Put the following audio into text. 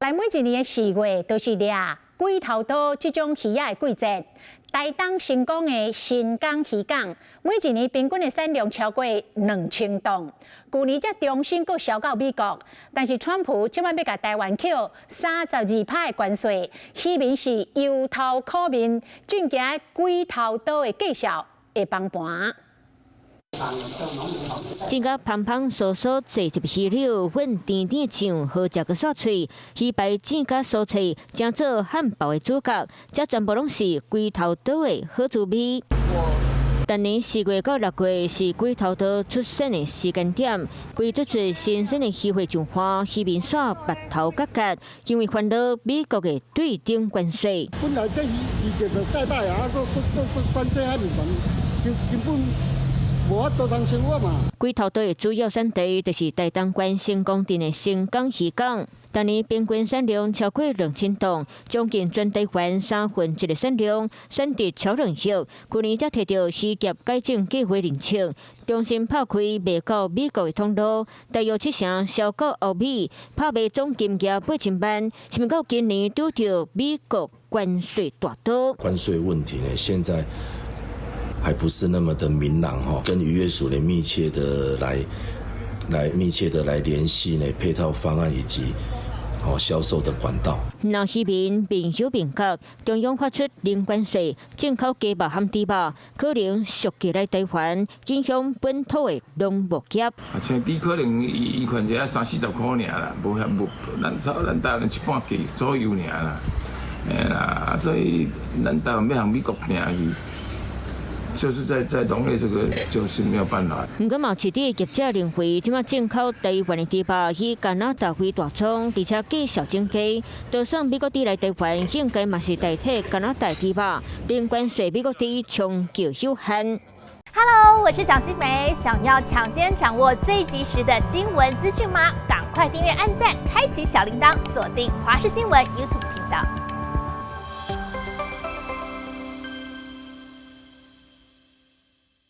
來每一年的4月都是掠鬼頭刀這種魚仔的季節。台東新港的新港漁港，每一年平均的產量超過2000噸。舊年才重新閣銷到美國，但是川普這擺欲共台灣扣32%的關稅，漁民是憂頭苦面，真驚鬼頭刀的價數會崩盤。煎甲芳芳酥酥，擠入魚柳，粉甜甜醬，好食閣煞喙。魚排煎甲酥脆，成做漢堡的主角。這全部攏是龜頭刀的好滋味。逐年4月到6月是龜頭刀出產的時間點，規撮撮新鮮的魚貨上岸，漁民煞目頭結結，因為煩惱美國的對等關稅。本來這魚魚價就蓋歹啊，閣閣閣關稅遐爾懸，根本無法度通生活嘛。龜頭刀的主要產地就是台東縣新港鎮的新港漁港，逐年平均產量超過2000噸，將近全台灣1/3的產量，產值超兩億。去年才提著漁業改進計畫認證，重新拍開賣到美國的通路，大約七成銷到歐美，拍賣總金額8000萬，想毋到今年拄著美國關稅大刀。關稅問題呢，現在還不是那麼的明朗哈，跟漁業署呢密切的來聯繫呢配套方案以及哦銷售的管道。讓漁民面憂面覺，中央發出零關稅進口雞肉和豬肉，可能俗價來台灣，影響本土的農牧業。啊，青豬可能伊伊款只三四十箍爾啦，無遐無，咱台灣一半價左右爾啦，嘿啦，所以咱台灣欲向美國拼去，就是在農業這個就是沒有辦法。毋過嘛，市場業者認為，這擺進口台灣的豬肉以加拿大為大宗，而且價數增加，就算美國豬來台灣，應該嘛是代替加拿大豬肉，零關稅美國豬衝擊有限。 Hello，我是蔣新梅，想要搶先掌握最及時的新聞資訊嗎？趕快訂閱、按讚、開啟小鈴鐺，鎖定華視新聞 YouTube 頻道。